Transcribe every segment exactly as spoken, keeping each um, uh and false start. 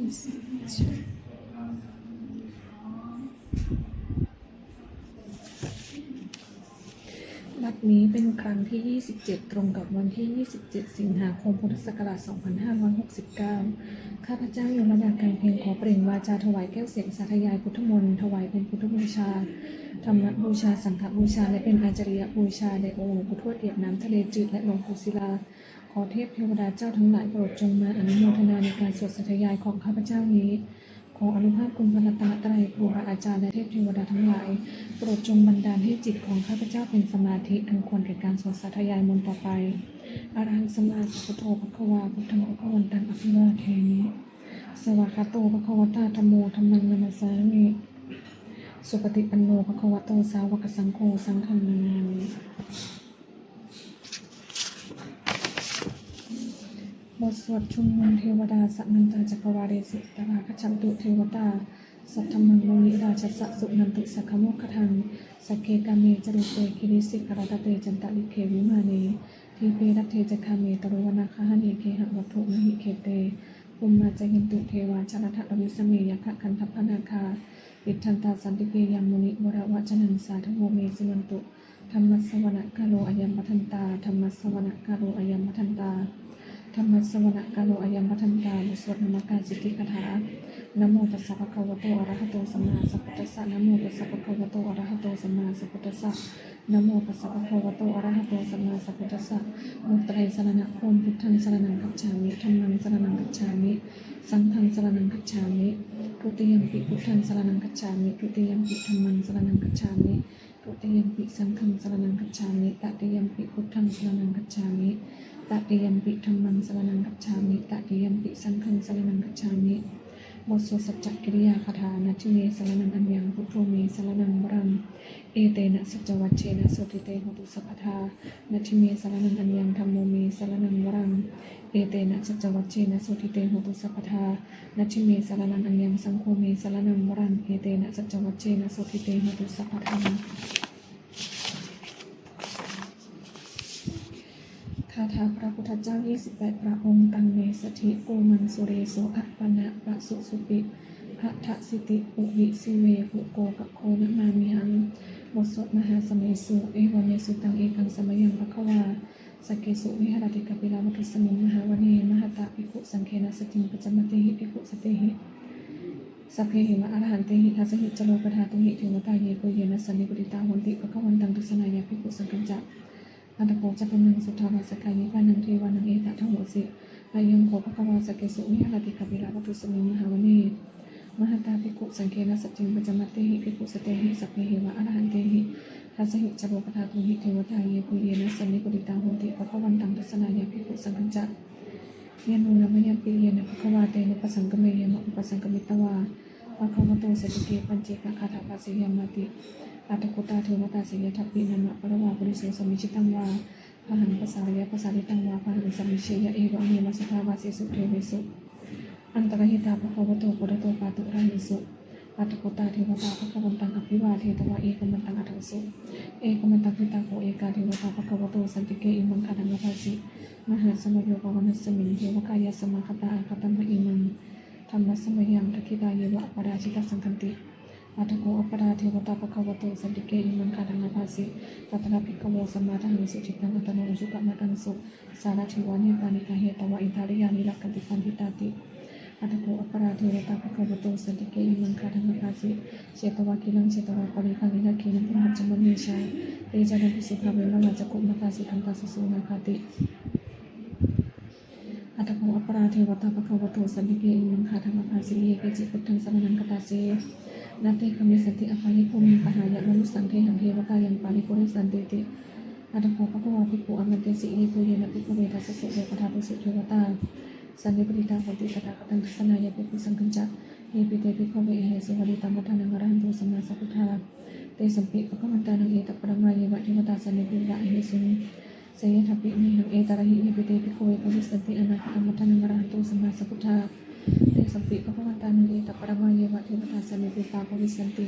บัดนี้เป็นครั้งที่ ยี่สิบเจ็ด ตรงกับวันที่ ยี่สิบเจ็ด สิงหาคม พุทธศักราช สองพันห้าร้อยหกสิบเก้า ข้าพเจ้า ยมดา กางเพ็ง ขอเปล่งวาจาถวายแก้วเสียงสาธยายพุทธมนต์ ถวายเป็นพุทธบูชา ธรรมบูชา สังฆบูชา และเป็นอาจาริยบูชาแด่องค์หลวงปู่ทวดเหยียบน้ำทะเลจืด และหลวงปู่ศิลา ขอเทพเทวดาเจ้าทั้งหลายโปรดจงมาอนุโมทนาในการสวดสาธยายของข้าพเจ้านี้ ขออานุภาพคุณพระรัตนตรัย ครูบาอาจารย์ และเทพเทวดาทั้งหลาย โปรดจงบันดาลให้จิตของข้าพเจ้าเป็นสมาธิอันควรแก่การสวดสาธยายมนต์ต่อไป Arahaṃ sammāsambuddho bhagavā, buddhaṃ bhagavantaṃ abhivādemi. Svākkhāto bhagavatā dhammo, dhammaṃ namassāmi. Supaṭipanno bhagavato sāvakasaṅgho, saṅghaṃ namāmi. บทสวดชุมนุมเทวดา Samantā cakkavāḷesu atrāgacchantu devatā, saddhammaṃ munirājassa suṇantu saggamokkhadaṃ. Sagge kāme ca rūpe girisikharataṭe cantalikkhe vimāne, dīpe raṭṭhe ca gāme taruvanagahane gehavatthumhi khette, bhummā cāyantu devā jalathalavisame yakkhagandhabbanāgā, tiṭṭhantā santike yaṃ munivaravacanaṃ sādhavo me suṇantu. Dhammassavanakālo ayam bhadantā. Dhammassavanakālo ayam bhadantā. Dhammassavanakālo ayam bhadantā. บทสวดนมการสิทธิคาถา Namo tassa bhagavato arahato sammāsambuddhassa. Namo tassa bhagavato arahato sammāsambuddhassa. Namo tassa bhagavato arahato sammāsambuddhassa. Mudrāya saraṇaṃ, buddhaṃ saraṇaṃ gacchāmi. Dhammaṃ saraṇaṃ gacchāmi. Saṅghaṃ saraṇaṃ gacchāmi. Dutiyampi buddhaṃ saraṇaṃ gacchāmi. Dutiyampi dhammaṃ saraṇaṃ gacchāmi. Dutiyampi saṅghaṃ saraṇaṃ gacchāmi. Tatiyampi buddhaṃ saraṇaṃ gacchāmi. Tatiyampi dhammaṃ saraṇaṃ gacchāmi. Tatiyampi saṅghaṃ saraṇaṃ gacchāmi. บทสวดสัจจกิริยาคาถา Natthi me saraṇaṃ aññaṃ, buddho me saraṇaṃ varaṃ, etena saccavajjena sotthi te hotu sabbadā. Natthi me saraṇaṃ aññaṃ, dhammo me saraṇaṃ varaṃ, etena saccavajjena sotthi te hotu sabbadā. Natthi me saraṇaṃ aññaṃ, saṅgho me saraṇaṃ varaṃ, etena saccavajjena sotthi te hotu sabbadā. คาถาพระพุทธเจ้า ยี่สิบแปด พระองค์ Taṃ me saddhiṃ bhummā suresu appannapasūsupi, bhaddasīti uvīsuve, bhūgokaggo namāmihaṃ. บทสวดมหาสมัยสูตร Evaṃ me sutaṃ. Ekaṃ samayaṃ bhagavā sakkesu viharati kapilavatthusmiṃ mahāvane mahatā bhikkhusaṅghena saddhiṃ pañcamattehi bhikkhusatehi sabbeheva arahantehi. Dasahi ca lokadhātūhi devatā yebhuyyena sannipatitā honti bhagavantaṃ dassanāya bhikkhusaṅghañca. Atha kho catunnaṃ suddhāvāsakāyikānaṃ devānaṃ etadahosi: Ayaṃ kho bhagavā sakkesu viharati kapilavatthusmiṃ mahāvane mahatā bhikkhusaṅghena saddhiṃ pañcamattehi bhikkhusatehi sabbeheva arahantehi. Dasahi ca lokadhātūhi devatā yebhuyyena sannipatitā honti bhagavantaṃ dassanāya bhikkhusaṅghañca. Yannūna mayampi yena bhagavā tenupasaṅkameyyāma, upasaṅkamitvā bhagavato santike paccekagāthā bhāseyyāmāti. Atha kho tā devatā seyyathāpi nāma balavā puriso sammiñjitaṃ vā bāhaṃ pasāreyya, pasāritaṃ vā bāhaṃ sammiñjeyya, evameva sabbāvāsesu devesu antarahitā bhagavato purato pāturahesu. Atha kho tā devatā bhagavantaṃ abhivādetvā ekamantaṃ aṭṭhaṃsu. Ekamantaṃ ṭhitā kho ekā devatā bhagavato santike imaṃ gāthaṃ abhāsi: Mahāsamayo pavanasmiṃ, devakāyā samāgatā, āgatamha imaṃ dhammasamayaṃ, dakkhitāyeva aparājitasaṅghanti. Atha kho aparā devatā bhagavato santike imaṃ gāthaṃ abhāsi: Tatra bhikkhavo samādahaṃsu, cittaṃ attano ujukamakaṃsu, sārathīva nepānikā, petvā indriyāni rakkhanti paṇḍitāti. Atha kho aparā devatā bhagavato santike imaṃ gāthaṃ abhāsi: Chetvā khīlaṃ chetvā palighaṃ, indakhīlaṃ brahmajamāne ca, te caranti suddhā vimalā, cakkhumatā sudantā susunāgāti. Atha kho aparā devatā bhagavato santike imaṃ gāthaṃ abhāsi: Ye keci buddhaṃ saraṇaṃ gatāse, na te gamissanti apāyabhūmiṃ, pahāya mānusaṃ dehaṃ, devakāyaṃ paripūressantīti. Atha kho bhagavā bhikkhū āmantesi: Yebhuyyena bhikkhave dasasu lokadhātūsu devatā sannipatitā honti tathāgataṃ dassanāya bhikkhusaṅghañca. Yepi te bhikkhave ahesuṃ varitamaddhānaṃ arahanto sammāsambuddhā, tesampi bhagavantānaṃ etaparamāyeva devatā sannipatitā ahesuṃ, seyyathāpi mayhaṃ etarahi. Yepi te bhikkhave bhavissanti anāgatamaddhānaṃ arahanto sammāsambuddhā, tesampi bhagavantānaṃ etaparamāyeva devatā sannipatitā bhavissanti,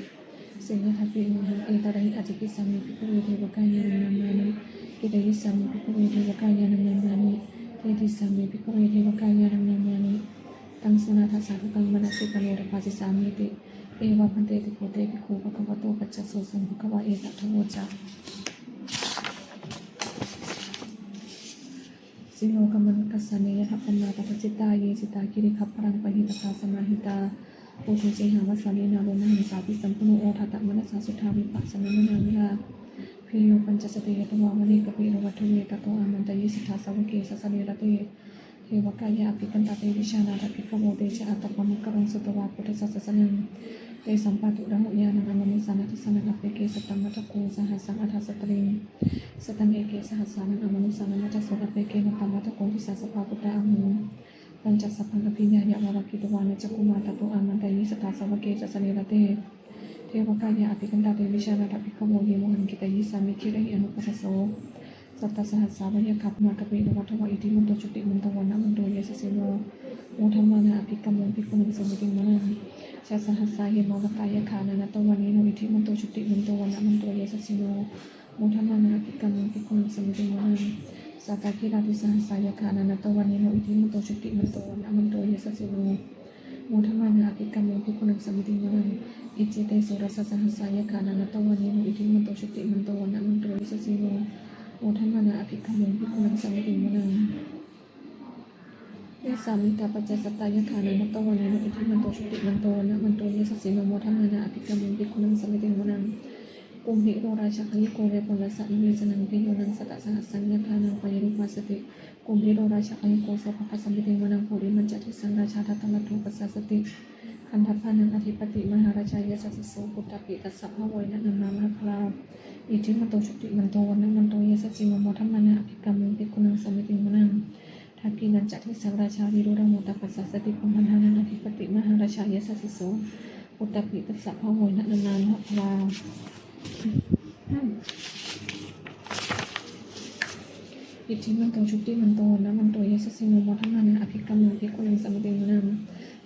seyyathāpi mayhaṃ etarahi. Ācikkhissāmi bhikkhave devakāyānaṃ nāmāni, kittayissāmi bhikkhave devakāyānaṃ nāmāni, desissāmi bhikkhave devakāyānaṃ nāmāni, taṃ suṇātha sādhukaṃ manasikarotha bhāsissāmīti. Evaṃ bhanteti kho te bhikkhū bhagavato paccassosuṃ. Bhagavā etadavoca: Silokamanukassāmi yattha bhummā tadassitā, ye sitā girigabbharaṃ pahitattā samāhitā. Puthū sīhāva sallīnā lomahaṃsābhisambhuno, odātamanasā suddhā vippasannamanāvilā. Bhiyyo pañcasate ñatvā vane kāpilavatthave, tato āmantayi satthā sāvake sāsane rate. Devakāyā abhikkantā te vijānātha bhikkhavo, te ca ātappamakaruṃ sutvā buddhassa sāsanaṃ. Tesampāturahu ñāṇaṃ amanussāna dassanaṃ, appeke satamaddakkhuṃ sahassaṃ atha sattariṃ. Sataṃ eke sahassānaṃ amanussānamaddasuṃ, appekenantamaddakkhuṃ disā sabbā phuṭā ahuṃ. Tañca sabbaṃ abhiññāya vavakkhitvāna cakkhumā, tato āmantayi satthā sāvake sāsane rate. Devakāyā abhikkantā te vijānātha bhikkhavo, ye vohaṃ kittayissāmi girāhi anupubbaso. Sattasahassā va yakkhā bhummā kāpilavatthavā, iddhimanto jutimanto vaṇṇavanto yasassino, modamānā abhikkāmuṃ bhikkhūnaṃ samitiṃ vanaṃ. Chasahassā hemavatā yakkhā nānattavaṇṇino, iddhimanto jutimanto vaṇṇavanto yasassino, modamānā abhikkāmuṃ bhikkhūnaṃ samitiṃ vanaṃ. Sātāgirā tisahassā yakkhā nānattavaṇṇino, iddhimanto jutimanto vaṇṇavanto yasassino, modamānā abhikkāmuṃ bhikkhūnaṃ samitiṃ vanaṃ. Iccete soḷasasahassā yakkhā nānattavaṇṇino, iddhimanto jutimanto vaṇṇavanto yasassino, modamānā abhikkāmuṃ bhikkhūnaṃ samitiṃ vanaṃ. Vessāmittā pañcasatā yakkhā nānattavaṇṇino, iddhimanto jutimanto vaṇṇavanto yasassino, modamānā abhikkāmuṃ bhikkhūnaṃ samitiṃ vanaṃ. Kumbhīro rājagahiko vepullassa nivesanaṃ, bhiyyo naṃ satasahassaṃ yakkhānaṃ payirupāsati. Kumbhīro rājagahiko sopāga samitiṃ vanaṃ, purimañca disaṃ rājā dhataraṭṭho pasāsati. Gandhabbānaṃ ādhipati mahārājā yasassi so, puttāpi tassa bahavo indanāmā mahabbalā. Iddhimanto jutimanto vaṇṇavanto yasassino, modamānā abhikkāmuṃ bhikkhūnaṃ samitiṃ vanaṃ. Dakkhiṇañca disaṃ rājā virūḷho tappasā sati, brahmandānaṃ ādhipati mahārājā yasassi so, puttāpi tassa bahavo indanāmā mahabbalā. Iddhimanto jutimanto vaṇṇavanto yasassino, modamānā abhikkāmuṃ bhikkhūnaṃ samitiṃ vanaṃ.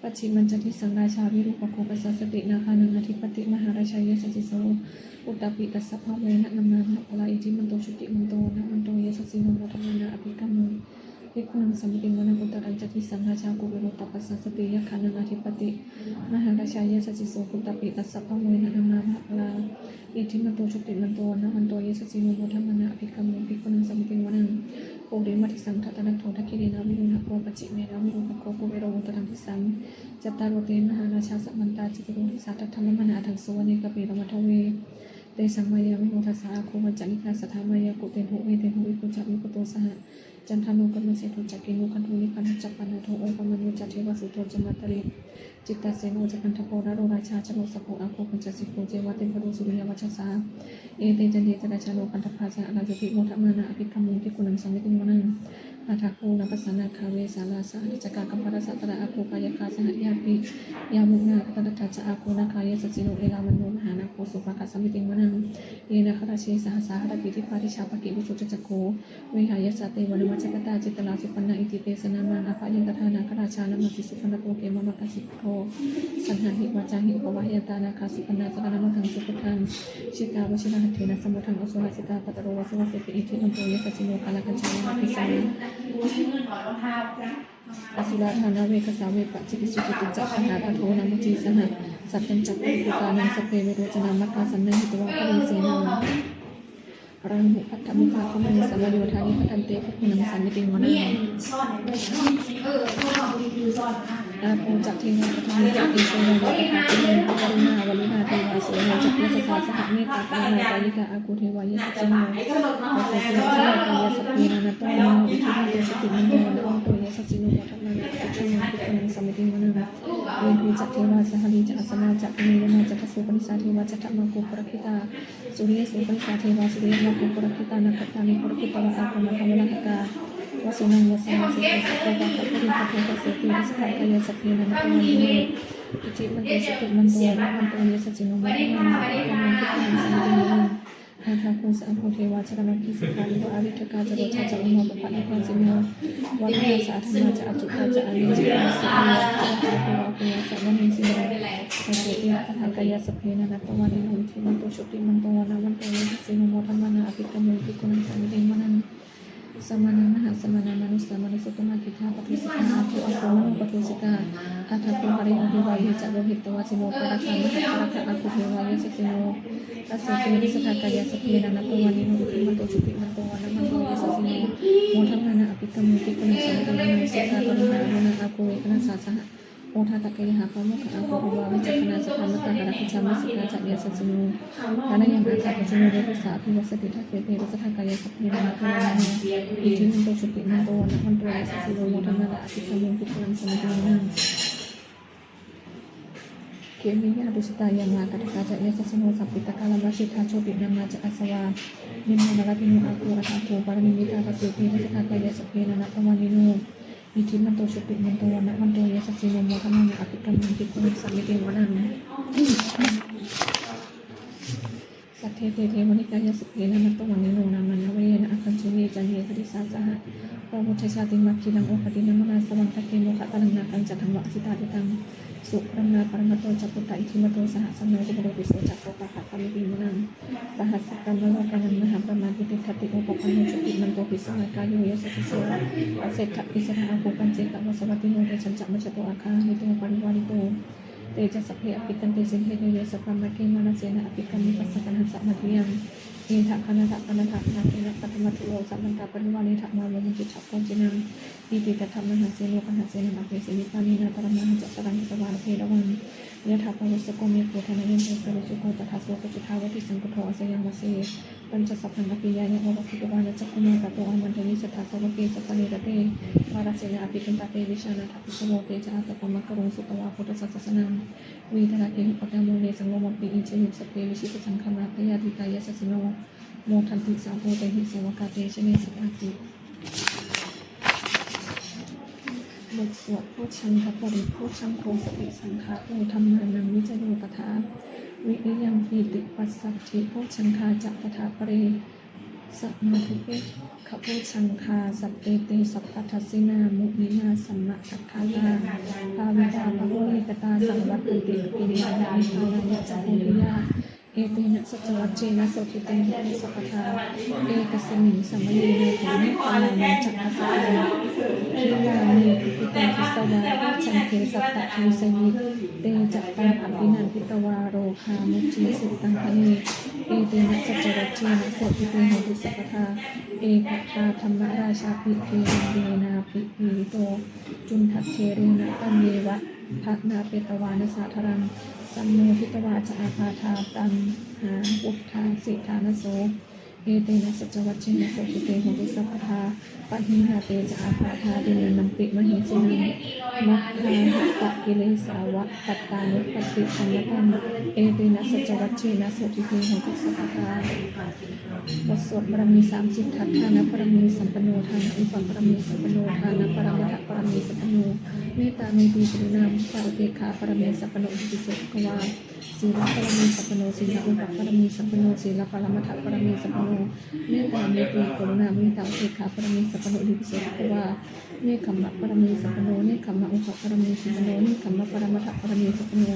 Pacchimañca disaṃ rājā virūpakkho pasāsati, nāgānaṃ ādhipati mahārājā yasassi so, puttāpi tassa bahavo indanāmā mahabbalā. Iddhimanto jutimanto vaṇṇavanto yasassino, modamānā abhikkāmuṃ bhikkhūnaṃ samitiṃ vanaṃ. Uttarañca disaṃ rājā kuvero tappasā sati, yakkhānaṃ ādhipati mahārājā yasassi so, puttāpi tassa bahavo indanāmā mahabbalā. Iddhimanto jutimanto vaṇṇavanto yasassino, modamānā abhikkāmuṃ bhikkhūnaṃ samitiṃ vanaṃ. Purimaṃ disaṃ dhataraṭṭho, dakkhiṇena virūḷhako, pacchimena virūpakkho, kuvero uttaraṃ disaṃ. Cattāro te mahārājā samantā caturo disā, daddallamānā aṭṭhaṃsu vane kāpilavatthave. Tesaṃ māyāvino dāsā āgū vañcanikā saṭhā, māyā kuṭeṇḍu veṭeṇḍu viṭū ca viṭuṭo saha. Candano kāmaseṭṭho ca kinnughaṇḍu nighaṇḍu ca, panādo opamañño ca devasūto ca mātali. Cittaseno ca gandhabbo naḷo rājā janosabho, āgū pañcasikho ceva timbarū suriyavacchasā. Ete caññe ca rājāno gandhabbā saha rājubhi, modamānā abhikkāmuṃ bhikkhūnaṃ samitiṃ vanaṃ. Athāgū nābhasā nāgā vesālā saha tacchakā, kambalassatarā āgū pāyāgā saha ñātibhi. Yāmunā dhataraṭṭhā ca āgū nāgā yasassino, erāvaṇo mahānāgo sopāga samitiṃ vanaṃ. Ye nāgarāje sahasā haranti dibbā dijā pakkhi visuddhacakkhū, vehāyasā te vanamajjhapattā citrā supaṇṇā iti tesa nāmaṃ. Abhayantadā nāgarājānamāsi supaṇṇato khemamakāsi buddho. Saṇhāhi vācāhi upavhayantā nāgā supaṇṇā saraṇamakaṃsu buddhaṃ. Khiḍḍāvajirahatthena samuddaṃ asurā sitā bhātaro vāsavassete. Iddhimanto yasassino kālakañjā mahābhismā asurā dānaveghasā vepacitti sucitti ca gandhabbo namucī saha. Satañca baliputtānaṃ sabbe verocanāmakā sannayhitvā baliṃ senaṃ. Rāhubhaddamupāgamuṃ samayodāni bhaddante bhikkhūnaṃ samitiṃ vanaṃ. Āpo ca devā paṭhavī ca tejo vāyo tadāgamuṃ, avaruṇā vāruṇā devā somo ca yasasā saha. Mettākaruṇākāyikā āgū devā yasassino, dasetti mahānāgā sabbe nānattavaṇṇino. Iddhimanto jutimanto vaṇṇavanto yasassino, modamānā abhikkāmuṃ bhikkhūnaṃ samitiṃ vanaṃ. Veṇḍū ca devā sahalī ca asamā ca piṇṇā yamā ca, dasapālisā devā saddamāgū purakkhitā. Sūleyyarupanisā devā sūleyyarupanisā devā sūleyyarupanisā devā purakkhitā, nakkhattāni purakkhitvā āgū nāgā haramahakā. Vasūnaṃ vāsavo seṭṭho sakkopāga purindado, dasete disābhāgā sabbe nānattavaṇṇino. Iddhimanto jutimanto vaṇṇavanto yasassino, modamānā abhikkāmuṃ bhikkhūnaṃ samitiṃ vanaṃ. Athāgū sahabhū devā jalamaggisikhāriva, ariṭṭhakā ca rojā ca ummāpupphanibhāsino. Varuṇā sahadhammā ca accutā ca anejakānaṃ savāhakā, āgū āgū vāsavanesino. Dasete disābhāgā sabbe nānattavaṇṇino. Iddhimanto jutimanto vaṇṇavanto yasassino, modamānā abhikkāmuṃ bhikkhūnaṃ samitiṃ vanaṃ. Samānā mahāsamānā mānusā mānusuttamā, khiḍḍāpadūsikā āgū Brahmano pathūsikā, athāguṃ harayo abhivāya ca lohitavāsino, pāragā mahapphārakā āguṃ devā yasassino. Dasete dasadhā kāyā sabbe nānattavaṇṇino, iddhimanto jutimanto vaṇṇavanto yasassino, modamānā abhikkāmuṃ bhikkhūnaṃ samitiṃ vanaṃ. Sukkā karumhā aruṇā āguṃ veghanasā saha, odātagayhā pāmokkhā āguṃ devā vicakkhaṇā. Sadāmattā hāragajā missakā ca yasassino, thanayaṃ āga pajjunno vepullā abhivassati. Dasete dasadhā kāyā sabbe nānattavaṇṇino, iddhimanto jutimanto vaṇṇavanto yasassino, modamānā abhikkāmuṃ bhikkhūnaṃ samitiṃ vanaṃ. Khemiyā tusitā yāmā kaṭṭhakā ca yasassino, lambītakā lāmaseṭṭhā jotināmā ca āsavā, nimmānaratino āguṃ athāguṃ paranimmitā. Dasete dasadhā kāyā sabbe nānattavaṇṇino, iddhimanto jutimanto vaṇṇavanto yasassino, modamānā abhikkāmuṃ bhikkhūnaṃ samitiṃ vanaṃ. Saṭṭhete devanikāyā sabbe nānattavaṇṇino, nāmanvayena āgañchuṃ ye caññe sadisā saha. Pavutthajātimakkhīlaṃ oghatiṇṇamanāsavaṃ, dakkhemoghataraṃ nāgaṃ candaṃva asitātitaṃ. Subrahmā paramatto ca puttā iddhimato saha, sanaṅkumāro tisso ca sopāga samitiṃ vanaṃ. Sahassabrahmalokānaṃ mahābrahmābhitiṭṭhati, upapanno jutimanto bhismākāyo yasassi so. Dasettha issarā āguṃ paccekavasavattino, tesañca majjhato āga hārito parivārito. Te ca sabbe abhikkante sinde deve sabrahmake, mārasenā abhikkāmi passa kaṇhassa mandiyaṃ. Etha gaṇhatha gaṇhatha nāgena bandhamatthu vo, samantā parivāretha mā vo muñcittha koci naṃ. Iti tattha mahāseno kaṇhasenaṃ apesayi, pāṇinā talamāhacca saraṃ katvāna bheravaṃ. Yathā pāvussako megho thanayanto savijjuko, tadā so paccudāvatti saṅkuddho asayaṃvase. Pañcasataṃ abhiññāya vavakkhitvāna cakkhumā, tato āmantayi satthā sāvake sāsane rate. Mārasenā abhikkantā te vijānātha bhikkhavo, te ca ātappamakaruṃ sutvā buddhassa sāsanaṃ. Vītarāgehi pakkāmuṃ nesaṃ lomampi iñjayuṃ, sabbe vijitasaṅgāmā bhayātītā yasassino. Modanti saha bhūtehi sāvakā te janesutāti. บทสวด Bojjhaṅgabaripuṅgavīsatissaṅkhāto dhammānaṃ vicayo tathā, viriyampītipassaddhibojjhaṅgā ca tathāpare, samādhipekkhibojjhaṅgā sattete sabbadassinā muninā sammadakkhātā bhāvitā bahulīkatā, saṃvattanti abhiññāya nibbānāya ca bodhiyā. Etena saccavajjena sotthi te hotu sabbadā. Ekasmiṃ samaye nātho neddhammaṃ vajjaggaṃ sudhāvamatthu, gilāne pahitaṃ disvā bojjhaṅge satta desayi. Te ca taṃ abhinanditvā rogā mucciṃsu taṅkhaṇe. Etena saccavajjena sotthi te hotu sabbadā. Ekadā dhammarājāpi gelaññenābhipīḷito, cundattherena taññeva bhaṇāpetvāna sādaraṃ, sammoditvā ca ābādhā tamhā vuṭṭhāsi ṭhānaso. Etena saccavajjena sotthi te hotu sabbadā. Pahīnā te ca ābādhā tiṇṇannampi mahesinaṃ, maggāhatakilesāva pattānuppattidhammataṃ. Etena saccavajjena sotthi te hotu sabbadā. บทสวดบารมีสามสิบทัศน์ Dāna pāramī sampanno, dāna upapāramī sampanno, dāna paramattha pāramī sampanno, mettā metti karuṇā muditā upekkhā pāramī sampanno, itipi so bhagavā. Sīla pāramī sampanno, sīla upapāramī sampanno, sīla paramattha pāramī sampanno, mettā metti karuṇā muditā upekkhā pāramī sampanno, itipi so bhagavā. Nekkhamma pāramī sampanno, nekkhamma upapāramī sampanno, nekkhamma paramattha pāramī sampanno,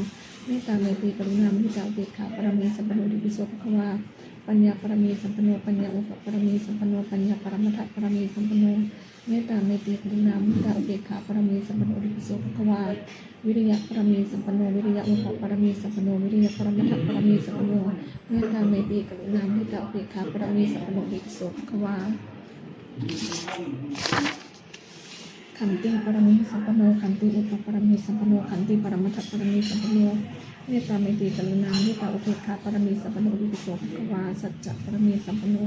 mettā metti karuṇā muditā upekkhā pāramī sampanno, itipi so bhagavā. Paññā pāramī sampanno, paññā upapāramī sampanno, paññā paramattha pāramī sampanno, mettā metti karuṇā muditā upekkhā pāramī sampanno, itipi so bhagavā. Viriya pāramī sampanno, viriya upapāramī sampanno, viriya paramattha pāramī sampanno, mettā metti karuṇā muditā upekkhā pāramī sampanno, itipi so bhagavā. Khanti pāramī sampanno, khanti upapāramī sampanno, khanti paramattha pāramī sampanno, mettā metti karuṇā muditā upekkhā pāramī sampanno, itipi so bhagavā. Sacca pāramī sampanno,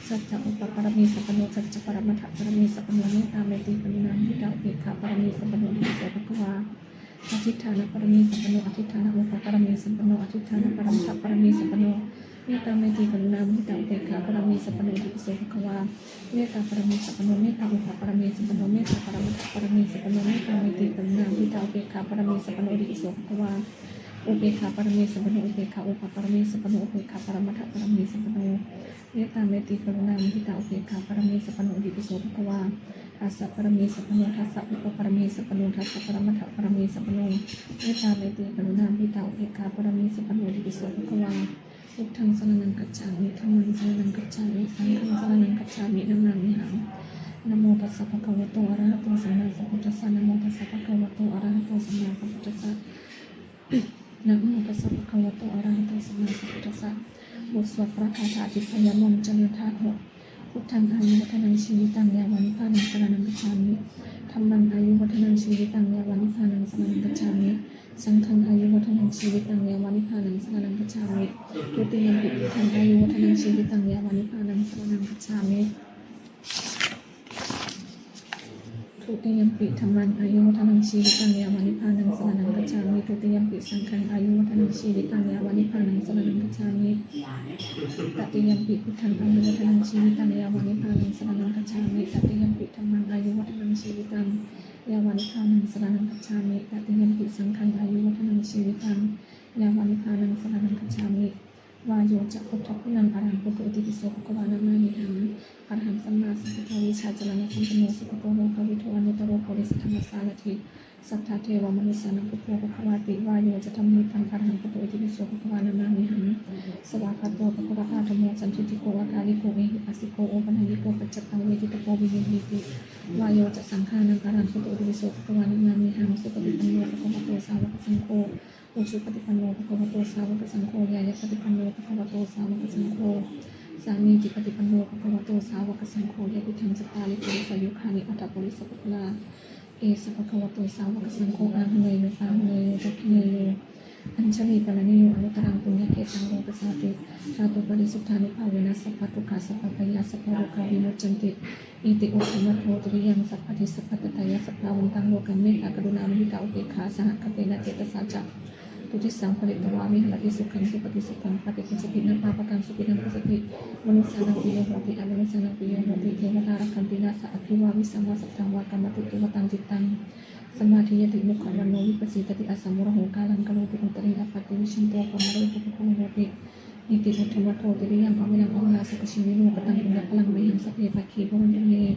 sacca upapāramī sampanno, sacca paramattha pāramī sampanno, mettā metti karuṇā muditā upekkhā pāramī sampanno, itipi so bhagavā. Adhiṭṭhāna pāramī sampanno, adhiṭṭhāna upapāramī sampanno, adhiṭṭhāna paramattha pāramī sampanno, mettā metti karuṇā muditā upekkhā pāramī sampanno, itipi so bhagavā. Mettā pāramī sampanno, mettā upapāramī sampanno, mettā paramattha pāramī sampanno, mettā metti karuṇā muditā upekkhā pāramī sampanno, itipi so bhagavā. Upekkhā pāramī sampanno, upekkhā upapāramī sampanno, upekkhā paramattha pāramī sampanno, mettā metti karuṇā muditā upekkhā pāramī sampanno, itipi so bhagavā. Dasa pāramī sampanno, dasa upapāramī sampanno, dasa paramattha pāramī sampanno, mettā metti karuṇā muditā upekkhā pāramī sampanno, itipi so bhagavā. Buddhaṃ saraṇaṃ gacchāmi, dhammaṃ saraṇaṃ gacchāmi, saṅghaṃ saraṇaṃ gacchāmi, namāmihaṃ. Namo tassa bhagavato arahato sammāsambuddhassa. Namo tassa bhagavato arahato sammāsambuddhassa. Namo tassa bhagavato arahato sammāsambuddhassa. บทสวดพระคาถาทิพยมนต์ Candano Buddhaṃ āyuvaḍḍhanaṃ jīvitaṃ yāva nibbānaṃ saraṇaṃ gacchāmi. Dhammaṃ āyuvaḍḍhanaṃ jīvitaṃ yāva nibbānaṃ saraṇaṃ gacchāmi. Saṅghaṃ āyuvaḍḍhanaṃ jīvitaṃ yāva nibbānaṃ saraṇaṃ gacchāmi. Dutiyampi buddhaṃ āyuvaḍḍhanaṃ jīvitaṃ yāva nibbānaṃ saraṇaṃ gacchāmi. Dutiyampi dhammaṃ āyuvaḍḍhanaṃ jīvitaṃ yāva nibbānaṃ saraṇaṃ gacchāmi. Dutiyampi saṅghaṃ āyuvaḍḍhanaṃ jīvitaṃ yāva nibbānaṃ saraṇaṃ gacchāmi. Tatiyampi buddhaṃ āyuvaḍḍhanaṃ jīvitaṃ yāva nibbānaṃ saraṇaṃ gacchāmi. Tatiyampi dhammaṃ āyuvaḍḍhanaṃ jīvitaṃ yāva nibbānaṃ saraṇaṃ gacchāmi. Tatiyampi saṅghaṃ āyuvaḍḍhanaṃ jīvitaṃ yāva nibbānaṃ saraṇaṃ gacchāmi. Vāyo ca buddhaguṇaṃ arahaṃ buddho itipi so bhagavā namāmihaṃ. Arahaṃ sammāsambuddho vijjācaraṇasampanno sugato lokavidū anuttaro purisadammasārathi satthā devamanussānaṃ buddho bhagavāti. Vāyo ca dhammetaṃ arahaṃ buddho itipi so bhagavā namāmihaṃ. Svākkhāto bhagavatā dhammo sandiṭṭhiko akāliko ehipassiko opanayiko paccattaṃ veditabbo viññūhīti. Vāyo ca saṅghānaṃ arahaṃ buddho itipi so bhagavā namāmihaṃ. Supaṭipanno bhagavato sāvakasaṅgho. Ujupaṭipanno bhagavato sāvakasaṅgho. Ñāyapaṭipanno bhagavato sāvakasaṅgho. Sāmīcipaṭipanno bhagavato sāvakasaṅgho. Yadidaṃ cattāri purisayugāni aṭṭha purisapuggalā, esa bhagavato sāvakasaṅgho, āhuneyyo pāhuneyyo dakkhiṇeyyo añjalikaraṇīyo anuttaraṃ puññakkhettaṃ lokassāti. Dhātuparisuddhānubhāvena sabbadukkhā sabbabhayā sabbarogā vimuccanti. Iti uddhamadho tiriyaṃ sabbadhi sabbattatāya sabbāvantaṃ lokaṃ mettā karuṇā muditā upekkhā sahagatena cetasā catuddisaṃ pharitvā viharati. Sukhaṃ supati, sukhaṃ paṭibujjhati, na pāpakaṃ supinaṃ passati, manussānaṃ piyo hoti, amanussānaṃ piyo hoti, devatā rakkhanti, nāssa aggi vā visaṃ vā satthaṃ vā kamati, tuvaṭaṃ cittaṃ samādhiyati, mukhavaṇṇo vippasīdati, asamūḷho kālaṃ karoti, uttariṃ appaṭivijjhanto brahmalokūpago hoti. Iti uddhamadho tiriyaṃ averaṃ averā sukhajīvino. Kataṃ puññaphalaṃ mayhaṃ sabbe bhāgī bhavantu me.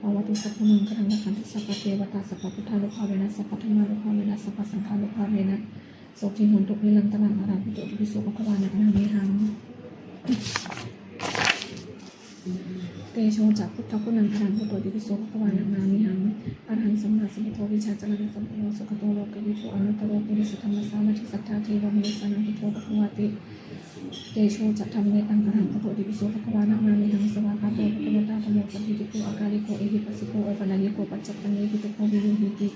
Bhavatu sabbamaṅgalaṃ, rakkhantu sabbadevatā, sabbabuddhānubhāvena, sabbadhammānubhāvena, sabbasaṅghānubhāvena, sotthī hontu nirantaraṃ. Arahaṃ buddho itipi so bhagavā namāmihaṃ. Tejo ca buddhaguṇaṃ arahaṃ buddho itipi so bhagavā namāmihaṃ. Arahaṃ sammāsambuddho vijjācaraṇasampanno sugato lokavidū anuttaro purisadammasārathi satthā devamanussānaṃ buddho bhagavāti. Tejo ca dhammetaṃ arahaṃ buddho itipi so bhagavā namāmihaṃ. Svākkhāto bhagavatā dhammo sandiṭṭhiko akāliko ehipassiko opanayiko paccattaṃ veditabbo viññūhīti.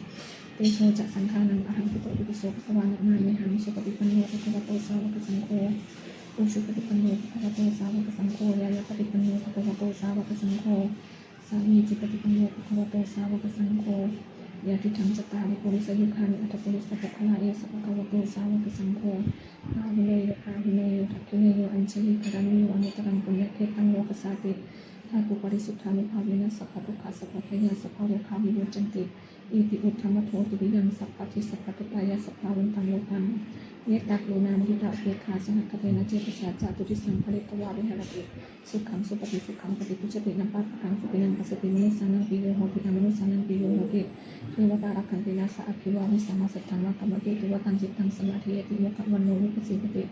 Tejo ca saṅghānaṃ arahaṃ buddho itipi so bhagavā namāmihaṃ. Supaṭipanno bhagavato sāvakasaṅgho. Ujupaṭipanno bhagavato sāvakasaṅgho. Ñāyapaṭipanno bhagavato sāvakasaṅgho. Sāmīcipaṭipanno bhagavato sāvakasaṅgho. Yadidaṃ cattāri purisayugāni aṭṭha purisapuggalā, esa bhagavato sāvakasaṅgho, āhuneyyo pāhuneyyo dakkhiṇeyyo añjalikaraṇīyo anuttaraṃ puññakkhettaṃ lokassāti. Dhātuparisuddhānubhāvena sabbadukkhā sabbabhayā sabbarogā vimuccanti. Iti uddhamadho tiriyaṃ sabbadhi sabbattatāya sabbāvantaṃ lokaṃ mettā karuṇā muditā upekkhā sahagatena cetasā catuddisaṃ pharitvā viharati. Sukhaṃ supati, sukhaṃ paṭibujjhati, na pāpakaṃ supinaṃ passati, manussānaṃ piyo hoti, amanussānaṃ piyo hoti, devatā rakkhanti, nāssa aggi vā visaṃ vā satthaṃ vā kamati, tuvaṭaṃ cittaṃ samādhiyati, mukhavaṇṇo vippasīdati,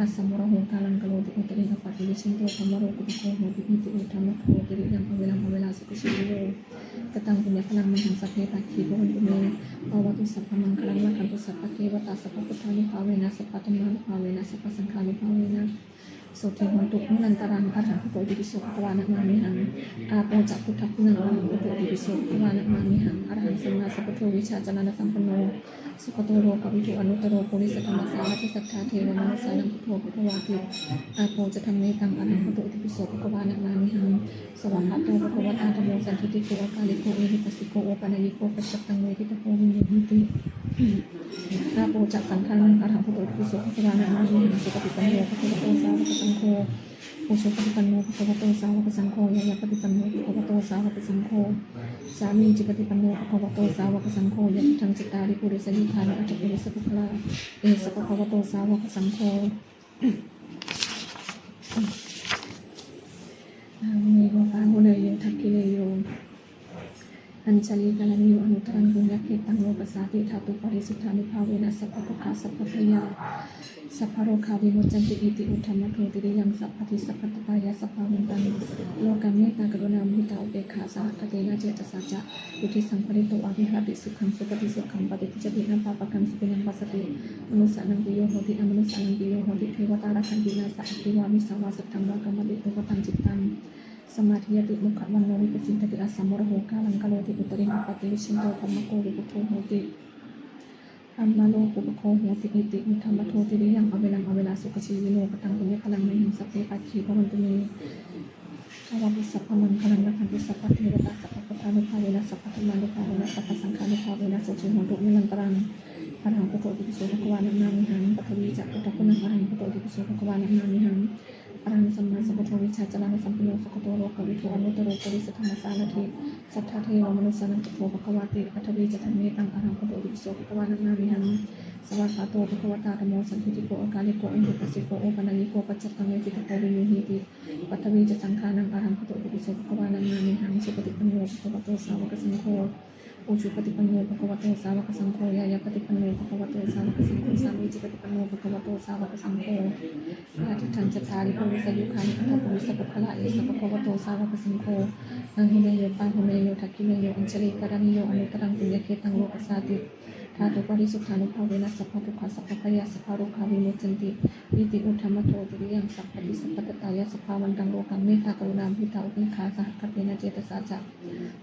asamūḷho kālaṃ karoti, uttariṃ appaṭivijjhanto brahmalokūpago hoti. Iti uddhamadho tiriyaṃ averaṃ averā sukhajīvino. Kataṃ puññaphalaṃ mayhaṃ sabbe bhāgī bhavantu me. Bhavatu sabbamaṅgalaṃ, rakkhantu sabbadevatā, sabbabuddhānubhāvena, sabbadhammānubhāvena, sabbasaṅghānubhāvena, sotthī hontu nirantaraṃ. Arahaṃ buddho itipi so bhagavā namāmihaṃ. Āpo ca buddhaguṇaṃ arahaṃ buddho itipi so bhagavā namāmihaṃ. Arahaṃ sammāsambuddho vijjācaraṇasampanno sugato lokavidū anuttaro purisadammasārathi satthā devamanussānaṃ buddho bhagavāti. Āpo ca dhammetaṃ arahaṃ buddho itipi so bhagavā namāmihaṃ. Svākkhāto bhagavatā dhammo sandiṭṭhiko akāliko ehipassiko opanayiko paccattaṃ veditabbo viññūhīti. Āpo ca saṅghānaṃ arahaṃ buddho itipi so bhagavā namāmihaṃ. Supaṭipanno bhagavato sāvakasaṅgho. Ujupaṭipanno bhagavato sāvakasaṅgho. Ñāyapaṭipanno bhagavato sāvakasaṅgho. Sāmīcipaṭipanno bhagavato sāvakasaṅgho. Yadidaṃ cattāri purisayugāni aṭṭha purisapuggalā, esa bhagavato sāvakasaṅgho, āhuneyyo pāhuneyyo dakkhiṇeyyo añjalikaraṇīyo anuttaraṃ puññakkhettaṃ lokassāti. Dhātuparisuddhānubhāvena sabbadukkhā sabbabhayā sabbarogā vimuccanti. Iti uddhamadho tiriyaṃ sabbadhi sabbattatāya sabbāvantaṃ lokaṃ mettākaruṇāmuditāupekkhāsahagatena cetasā ca buddhisampannito viharati. Sukhaṃ supati, sukhaṃ paṭibujjhati, na pāpakaṃ supinaṃ passati, manussānaṃ piyo hoti, amanussānaṃ piyo hoti, devatā rakkhanti, nāssa aggi vā visaṃ vā satthaṃ vā kamati, tuvaṭaṃ cittaṃ samādhiyati, mukhavaṇṇo vippasīdati, asamūḷho kālaṃ karoti, uttariṃ appaṭivijjhanto brahmalokūpago hoti. Brahmalokūpago hoti. Iti uddhamadho tiriyaṃ averaṃ averā sukhajīvino, kataṃ puññaphalaṃ mayhaṃ sabbe bhāgī bhavantu me. Bhavatu sabbamaṅgalaṃ, rakkhantu sabbadevatā, sabbabuddhānubhāvena, sabbadhammānubhāvena, sabbasaṅghānubhāvena, sotthī hontu nirantaraṃ. Arahaṃ buddho itipi so bhagavā namāmihaṃ. Pathavī ca buddhaguṇaṃ, arahaṃ buddho itipi so bhagavā namāmihaṃ. Arahaṃ sammāsambuddho vijjācaraṇasampanno sugato lokavidū anuttaro purisadammasārathi satthā devamanussānaṃ buddho bhagavāti. Pathavī ca dhammetaṃ, arahaṃ buddho itipi so bhagavā namāmihaṃ. Svākkhāto bhagavatā dhammo sandiṭṭhiko akāliko ehipassiko opanayiko paccattaṃ veditabbo viññūhīti. Pathavī ca saṅghānaṃ, arahaṃ buddho itipi so bhagavā namāmihaṃ. Supaṭipanno bhagavato sāvakasaṅgho, ujupaṭipanno bhagavato sāvakasaṅgho, ñāyapaṭipanno bhagavato sāvakasaṅgho, sāmīcipaṭipanno bhagavato sāvakasaṅgho, yadidaṃ cattāri purisayugāni aṭṭha purisapuggalā, esa bhagavato sāvakasaṅgho, āhuneyyo pāhuneyyo dakkhiṇeyyo añjalikaraṇīyo anuttaraṃ puññakkhettaṃ lokassāti. Dhātuparisuddhānubhāvena sabbadukkhā sabbabhayā sabbarogā vimuccanti. Iti uddhamadho tiriyaṃ sabbadhi sabbattatāya sabbāvantaṃ lokaṃ mettākaruṇāmuditāupekkhāsahagatena cetasā ca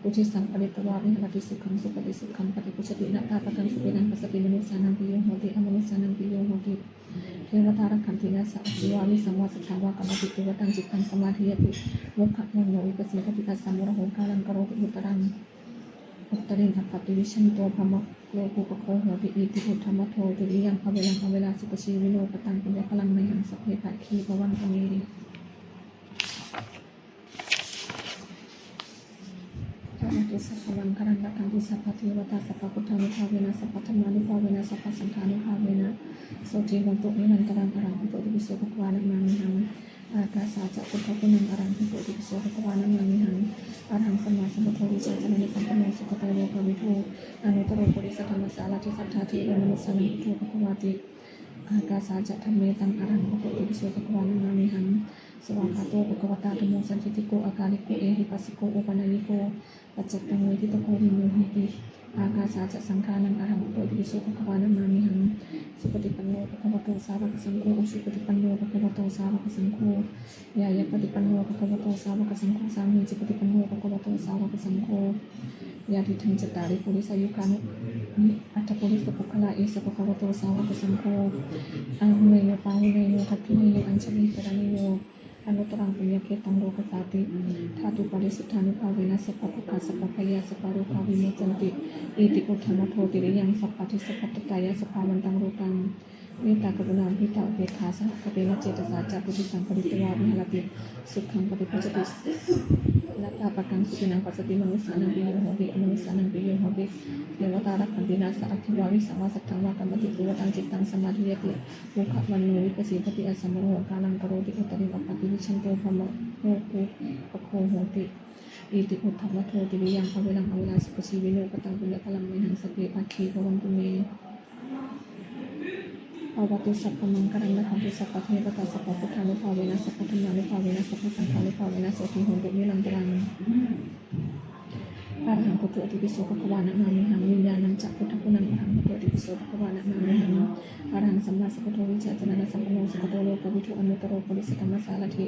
buddhisampannito viharati. Sukhaṃ supati, sukhaṃ paṭibujjhati, na pāpakaṃ supinaṃ passati, manussānaṃ piyo hoti, amanussānaṃ piyo hoti, devatā rakkhanti, nāssa aggi vā visaṃ vā satthaṃ vā kamati, tuvaṭaṃ cittaṃ samādhiyati, mukhavaṇṇo vippasīdati, asamūḷho kālaṃ karoti, uttaraṃ uttariṃ appaṭivijjhanto brahmalokūpago hoti. Iti uddhamadho tiriyaṃ averaṃ averā sukhajīvino, kataṃ puññaphalaṃ mayhaṃ sabbe bhāgī bhavantu me. Bhavatu sabbamaṅgalaṃ, rakkhantu sabbadevatā, sabbabuddhānubhāvena, sabbadhammānubhāvena, sabbasaṅghānubhāvena, sotthī hontu nirantaraṃ. Arahaṃ buddho itipi so bhagavā namāmihaṃ. Ākāsā ca buddhaguṇaṃ, arahaṃ buddho itipi so bhagavā namāmihaṃ. Arahaṃ sammāsambuddho vijjācaraṇasampanno sugato lokavidū anuttaro purisadammasārathi satthā devamanussānaṃ buddho bhagavāti. Ākāsā ca dhammetaṃ, arahaṃ buddho itipi so bhagavā namāmihaṃ. Svākkhāto bhagavatā dhammo sandiṭṭhiko akāliko ehipassiko opanayiko paccattaṃ veditabbo viññūhīti. Ākāsā ca saṅghānaṃ, arahaṃ buddho itipi so bhagavā namāmihaṃ. Supaṭipanno bhagavato sāvakasaṅgho, ujupaṭipanno bhagavato sāvakasaṅgho, ñāyapaṭipanno bhagavato sāvakasaṅgho, sāmīcipaṭipanno bhagavato sāvakasaṅgho, yadidaṃ cattāri purisayugāni aṭṭha purisapuggalā, esa bhagavato sāvakasaṅgho, āhuneyyo pāhuneyyo dakkhiṇeyyo añjalikaraṇīyo anuttaraṃ puññakkhettaṃ lokassāti. Dhātuparisuddhānubhāvena sabbadukkhā sabbabhayā sabbarogā vimuccanti. Iti uddhamadho tiriyaṃ sabbadhi sabbattatāya sabbāvantaṃ lokaṃ mettākaruṇāmuditāupekkhāsahagatena cetasā ca buddhisampannito viharati. Sukhaṃ paṭibujjhati, na pāpakaṃ supinaṃ passati, manussānaṃ piyo hoti, amanussānaṃ piyo hoti, devatā rakkhanti, nāssa aggi vā visaṃ vā satthaṃ vā kamati, tuvaṭaṃ cittaṃ samādhiyati, mukhavaṇṇo vippasīdati, asamūḷho kālaṃ karoti, uttariṃ appaṭivijjhanto brahmalokūpago hoti. Iti uddhamadho tiriyaṃ averaṃ averā sukhajīvino, kataṃ puññaphalaṃ mayhaṃ sabbe bhāgī bhavantu me. Bhavatu sabbamaṅgalaṃ, rakkhantu sabbadevatā, sabbabuddhānubhāvena, sabbadhammānubhāvena, sabbasaṅghānubhāvena, sotthī hontu nirantaraṃ. Arahaṃ buddho itipi so bhagavā namāmihaṃ. Niyyānañca buddhaguṇaṃ, arahaṃ buddho itipi so bhagavā namāmihaṃ. Arahaṃ sammāsambuddho vijjācaraṇasampanno sugato lokavidū anuttaro purisadammasārathi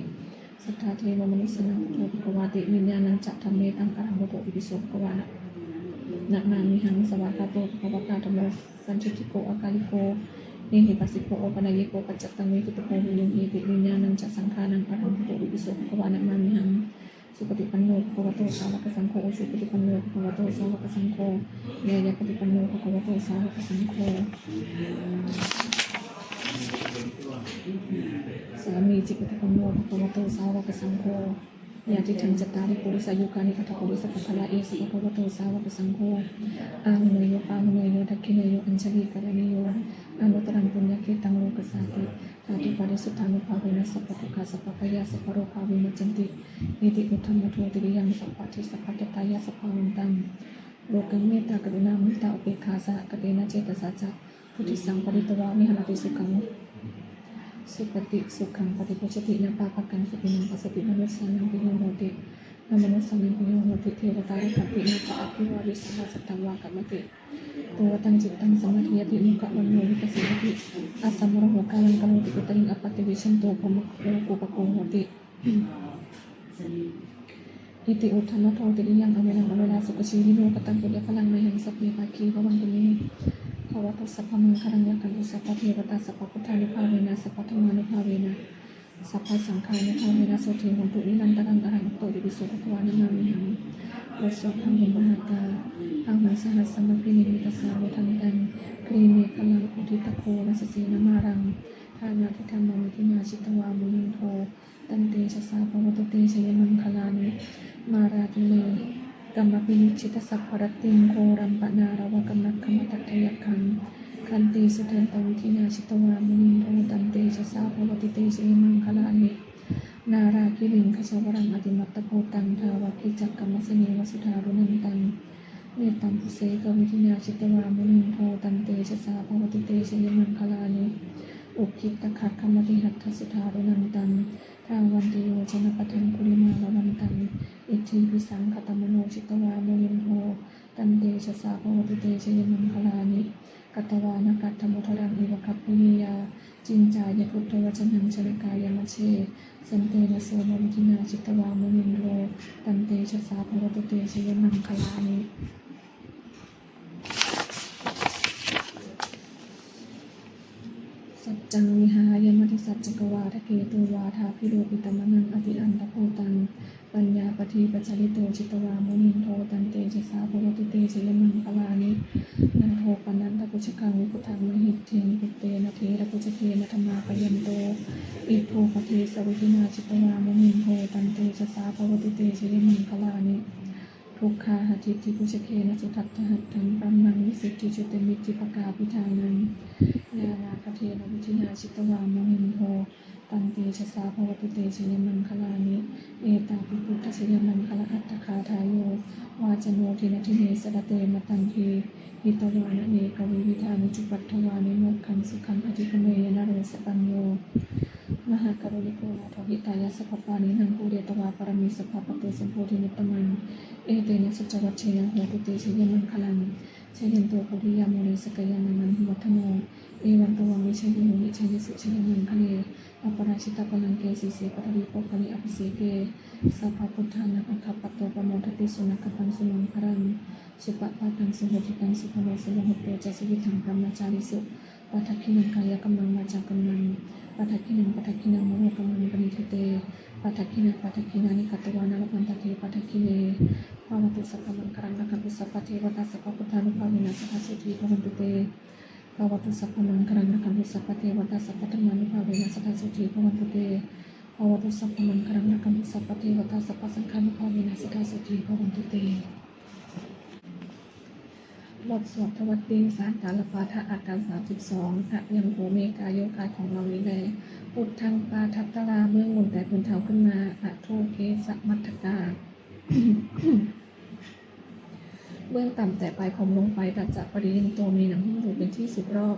satthā devamanussānaṃ buddho bhagavāti. Niyyānañca dhammetaṃ, arahaṃ buddho itipi so bhagavā namāmihaṃ. Svākkhāto bhagavatā dhammo sandiṭṭhiko akāliko ehipassiko opanayiko paccattaṃ veditabbo viññūhīti. Niyyānañca saṅghānaṃ, arahaṃ buddho itipi so bhagavā namāmihaṃ. Supaṭipanno bhagavato sāvakasaṅgho, ujupaṭipanno bhagavato sāvakasaṅgho, ñāyapaṭipanno bhagavato sāvakasaṅgho, sāmīcipaṭipanno bhagavato sāvakasaṅgho, yadidaṃ cattāri purisayugāni aṭṭha purisapuggalā, esa bhagavato sāvakasaṅgho, āhuneyyo pāhuneyyo dakkhiṇeyyo añjalikaraṇīyo anuttaraṃ puññakkhettaṃ lokassāti. Dhātuparisuddhānubhāvena sabbadukkhā sabbabhayā sabbarogā vimuccanti. Iti uddhamadho tiriyaṃ sabbadhi sabbattatāya sabbāvantaṃ Lokaṃ mettākaruṇāmuditāupekkhāsahagatena cetasā ca buddhisaṃ pharitvā viharati. Sukhaṃ supati, sukhaṃ paṭibujjhati, na pāpakaṃ supinaṃ passati, manussānaṃ piyo hoti, amanussānaṃ piyo hoti, devatā rakkhanti, nāssa aggi vā visaṃ vā satthaṃ vā kamati, tuvaṭaṃ cittaṃ samādhiyati, mukhavaṇṇo vippasīdati, asammūḷho kālaṃ karoti, uttariṃ appaṭivijjhanto brahmalokūpago hoti. Iti uddhamadho tiriyaṃ averaṃ averā sukhajīvino. Kataṃ puññaphalaṃ mayhaṃ sabbe bhāgī bhavantu me. Bhavatu sabbamaṅgalaṃ, rakkhantu sabbadevatā, sabbabuddhānubhāvena, sabbadhammānubhāvena, sabbasaṅghānubhāvena sotthī hontu nirantaraṃ. Arahaṃ buddho itipi so bhagavā namāmihaṃ. บทสวดพาหุงมหากา Bāhuṃ sahassamabhinimmitasāvudhantaṃ, grīmekhalaṃ uditaghorasasenamāraṃ, dānādidhammavidhinā jitavā munindo, tantejasā bhavatu te jayamaṅgalāni. Mārātirekamabhiyujjhitasabbarattiṃ, ghorampanāḷavakamakkhamathaddhayakkhaṃ, khantīsudantavidhinā jitavā munindo, tantejasā bhavatu te jayamaṅgalāni. Nāḷāgiriṃ gajavaraṃ atimattabhūtaṃ, dāvaggicakkamasanīva sudāruṇantaṃ, mettambusekavidhinā jitavā munindo, tantejasā bhavatu te jayamaṅgalāni. Ukkhittakhaggamatihatthasudāruṇantaṃ, dhāvantiyojanapathaṅgulimālavantaṃ, iddhībhisaṅkhatamano jitavā munindo, tantejasā bhavatu te jayamaṅgalāni. Katvāna kaṭṭhamudaraṃ iva gabbhinīyā, ciñcāya duṭṭhavacanaṃ janakāyamajjhe, santena somavidhinā jitavā munindo, tantejasā bhavatu te jayamaṅgalāni. Saccaṃ vihāya matisaccakavādaketuṃ, vādābhiropitamanaṃ atiandhabhūtaṃ, paññāpadīpajalito jitavā munindo, tantejasā bhavatu te jayamaṅgalāni. Nandopanandabhujagaṃ vibudhaṃ mahiddhiṃ, puttena therabhujagena damāpayanto, iddhūpadesavidhinā jitavā munindo, tantejasā bhavatu te jayamaṅgalāni. Duggāhadiṭṭhibhujagena sudaṭṭhahatthaṃ, brahmaṃ visuddhijutimiddhibakābhidhānaṃ, ñāṇāgadena vidhinā jitavā munindo, tantejasā bhavatu te jayamaṅgalāni. Etāpi buddhajayamaṅgalaaṭṭhagāthā, yo vācano dinadine sarate matandī, hitvānanekavividhāni cupaddavāni, mokkhaṃ sukhaṃ adhigameyya naro sapañño. Mahākāruṇiko nātho, hitāya sabbapāṇinaṃ, pūretvā pāramī sabbā, patto sambodhimuttamaṃ, etena saccavajjena, hotu te jayamaṅgalaṃ. Jayanto bodhiyā mūle, sakyānaṃ nandivaḍḍhano, evaṃ tvaṃ vijayo hohi, jayassu jayamaṅgale. Aparājitapallaṅke, sīse paṭhavipokkhare, abhiseke sabbabuddhānaṃ, aggappatto pamodati. Sunakkhattaṃ sumaṅgalaṃ, supabhātaṃ suhuṭṭhitaṃ, sukhaṇo sumuhutto ca, suyiṭṭhaṃ brahmacārisu, padakkhiṇaṃ kāyakammaṃ, vācākammaṃ padakkhiṇaṃ, padakkhiṇaṃ manokammaṃ, paṇidhī te padakkhiṇā, padakkhiṇāni katvāna, labhantatthe padakkhiṇe. Bhavatu sabbamaṅgalaṃ, rakkhantu sabbadevatā, sabbabuddhānubhāvena, sadā sotthī bhavantu te. Bhavatu sabbamaṅgalaṃ, rakkhantu sabbadevatā, sabbadhammānubhāvena, sadā sotthī bhavantu te. Bhavatu sabbamaṅgalaṃ, rakkhantu sabbadevatā, sabbasaṅghānubhāvena, sadā sotthī bhavantu te. บทสวดทวัตติงสหัตถาลปาฐะ อัฏฐะ สามสิบสอง Ayaṃ kho me kāyo กายของเรานี้แล uddhaṃ pādatalā เบื้องบนแต่พื้นเท้าขึ้นมา adho kesamatthakā เบื้องต่ำแต่ปลายผมลงไป tacapariyanto มีหนังหุ้มอยู่เป็นที่สุดรอบ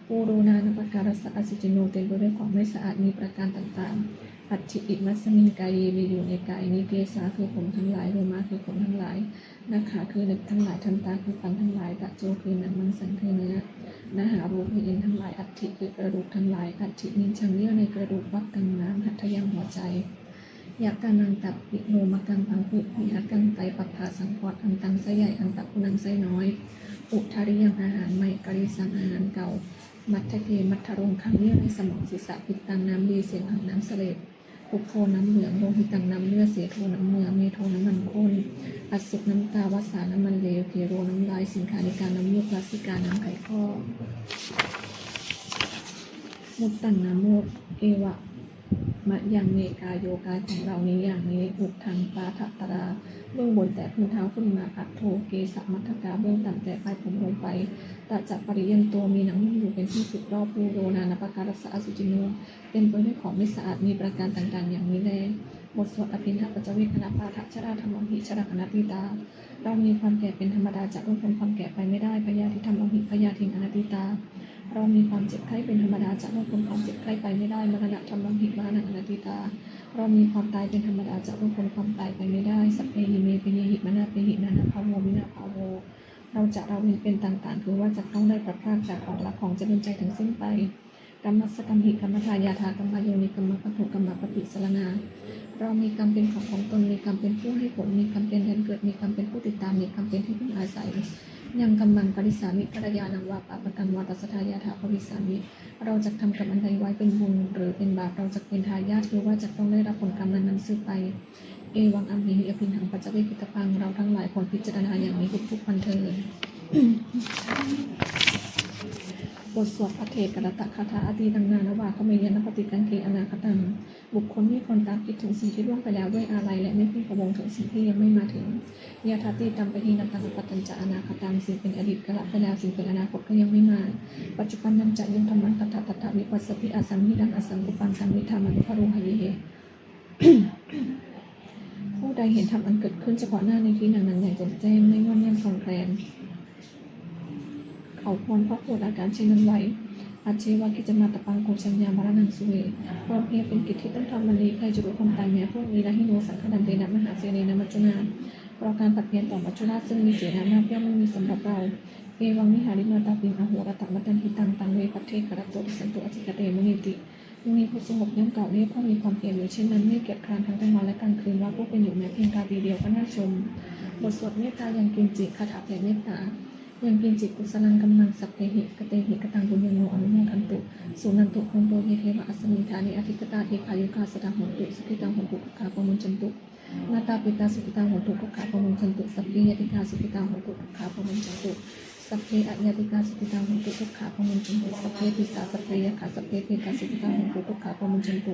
pūrṇā nānappakārassa asaccino เต็มไปด้วยของไม่สะอาดมีประการต่างๆ atthi imasmiṃ kāye มีอยู่ในกายนี้ kesā คือผมทั้งหลาย lomā คือขนทั้งหลาย nakhā คือเล็บทั้งหลาย dantā คือฟันทั้งหลาย taco คือหนัง maṃsaṃ คือเนื้อ nahārū คือเอ็นทั้งหลาย aṭṭhī คือกระดูกทั้งหลาย aṭṭhimiñjaṃ เยื่อในกระดูก vakkaṃ ม้าม hadayaṃ หัวใจ yakanaṃ ตับ pilomakam พังผืด pihakaṃ ไต pabbāsaṃ ปอด antaṃ ไส้ใหญ่ antaguṇaṃ ไส้น้อย udariyaṃ อาหารใหม่ karīsaṃ อาหารเก่า matthake มัทธรงคัง เยื่อในสมองศีรษะ pittaṃ น้ำดี sebhaṃ น้ำเสลด pubbo น้ำเหลือง lohitaṃ น้ำเลือด sedo น้ำเหงื่อ medo น้ำมันข้น assu น้ำตา vasā น้ำมันเหลว khero น้ำลาย siṅghāṇikā น้ำมูก lasikā น้ำไขข้อ muttaṃ น้ำมูก evamayaṃ me kāyo กายของเรานี้อย่างนี้ uddhaṃ pādatalā เบื้องบนแต่พื้นเท้าขึ้นมา อัฏโฐ เกสะมัฏฐะกา เบื้องต่ำแต่ปลายผมลงไป ตะจะ ปะริยันโต มีหนังหุ้มอยู่เป็นที่สุดรอบ ปูโร นานาปะการะสะ อสุจินโน เต็มไปด้วยของไม่สะอาด มีประการต่างๆ อย่างนี้แล บทสวดอภิณหปัจจเวกขณปาฐะ ชรา dhammamhi, jaraṃ anatītā เรามีความแก่เป็นธรรมดา จะล่วงพ้นความแก่ไปไม่ได้ byādhi dhammamhi, byādhiṃ anatītā เรามีความเจ็บไข้เป็นธรรมดา จะล่วงพ้นความเจ็บไข้ไปไม่ได้ maraṇa dhammamhi, maraṇaṃ anatītā เรามีความตายเป็นธรรมดา จะล่วงพ้นความตายไปไม่ได้ sabbehi me piyehi manāpehi nānābhāvo vinābhāvo เราจะละเว้นเป็นต่างๆ คือว่าจะต้องได้พลัดพรากจากของรักของเจริญใจทั้งสิ้นไป kammassakambhi kammadāyādā kammayoni kammabandhu kammapaṭisaraṇā เรามีกรรมเป็นของของตน มีกรรมเป็นผู้ให้ผล มีกรรมเป็นแดนเกิด มีกรรมเป็นผู้ติดตาม มีกรรมเป็นที่พึ่งอาศัย yaṃ kammaṃ karissāmi kalyāṇaṃ vā pāpakaṃ vā tassa dāyādā bhavissāmi เราจะทำกรรมอันใดไว้เป็นบุญหรือเป็นบาป เราจะเป็นทายาท คือว่าจะต้องได้รับผลกรรมนั้นๆ สืบไป evaṃ amhehi abhiṇhaṃ paccavekkhitabbaṃ เราทั้งหลายควรพิจารณาอย่างนี้ทุกๆ วันเถิด บทสวดภัทเทกรัตตคาถา atītaṃ nānvāgameyya nappaṭikaṅkhe anāgataṃ บุคคลไม่ควรตามคิดถึงสิ่งที่ล่วงไปแล้วด้วยอาลัย และไม่เพ่งพะวงถึงสิ่งที่ยังไม่มาถึง yadatītampahīnantaṃ appattañca anāgataṃ สิ่งเป็นอดีตก็ละไปแล้ว สิ่งเป็นอนาคตก็ยังไม่มา paccuppannañca yo dhammaṃ tattha tattha vipassati asaṃhiraṃ asaṅkuppaṃ taṃ viddhā manubrūhaye ผู้ใดเห็นธรรมอันเกิดขึ้นเฉพาะหน้าในที่นั้นๆ อย่างแจ่มแจ้ง ไม่ง่อนแง่นคลอนแคลน เขาควรพอกพูนอาการเช่นนั้นไว้ ajjeva kiccamātappaṃ ko jaññā maraṇaṃ suve ความเพียรเป็นกิจที่ต้องทำวันนี้ ใครจะรู้ความตายแม้พรุ่งนี้ na hi no saṅgaraṃ tena mahāsenena maccunā เพราะการผัดเพี้ยนต่อมัจจุราชซึ่งมีเสนามากย่อมไม่มีสำหรับเรา evaṃ vihāriṃ ātāpiṃ ahorattamatanditaṃ taṃ ve bhaddekarattoti santo ācikkhate munīti มุนีผู้สงบย่อมกล่าวเรียกผู้มีความเพียรอยู่เช่นนั้น ไม่เกียจคร้านทั้งกลางวันและกลางคืน ว่าผู้เป็นอยู่แม้เพียงราตรีเดียวก็น่าชม บทสวดเมตตา yaṅkiñci คาถาแผ่เมตตา yaṅkiñci kusalaṃ kammaṃ sabbehi katehi kataṃ puññaṃ no anumodantu, suṇantu bhonto ye devā asmiṃ ṭhāne adhigatā dīghāyukā sadā hontu, sukhitā hontu dukkhā pamuñcantu. Mātā pitā sukhitā hontu, dukkhā pamuñcantu. Sabbe ñātikā sukhitā hontu, dukkhā pamuñcantu. Sabbe aññātikā sukhitā hontu, dukkhā pamuñcantu. Sabbe pisā sabbe yakkhā sabbe petā sukhitā hontu, dukkhā pamuñcantu.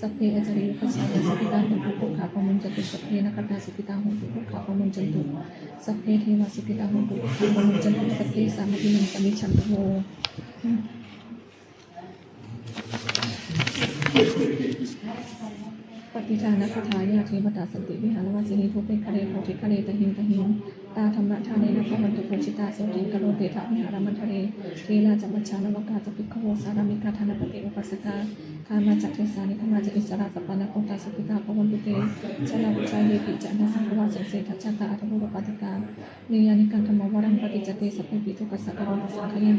Sabbe ācariyupajjhāyā sukhitā hontu, dukkhā pamuñcantu. Sabbe nakkhattā sukhitā hontu, dukkhā pamuñcantu. Sabbe devā sukhitā hontu, dukkhā pamuñcantu. Sabbe sampattīnaṃ samijjhantu vo. Pattidānagāthā. Yā devatā santi vihāravāsinī, thūpe ghare bodhighare tahiṃ tahiṃ, tā dhammadānena bhavantu pūjitā, sotthiṃ karontedha vihāramaṇḍale. Therā ca majjhā navakā ca bhikkhavo, sārāmikā dānapatī upāsakā, gāmā ca desā nigamā ca issarā, sappāṇabhūtā sukhitā bhavantu te. Jalābujā yepi ca aṇḍasambhavā, saṃsedajātā athavopapātikā, niyyānikaṃ dhammavaraṃ paṭicca te, sabbepi dukkhassa karontu saṅkhayaṃ.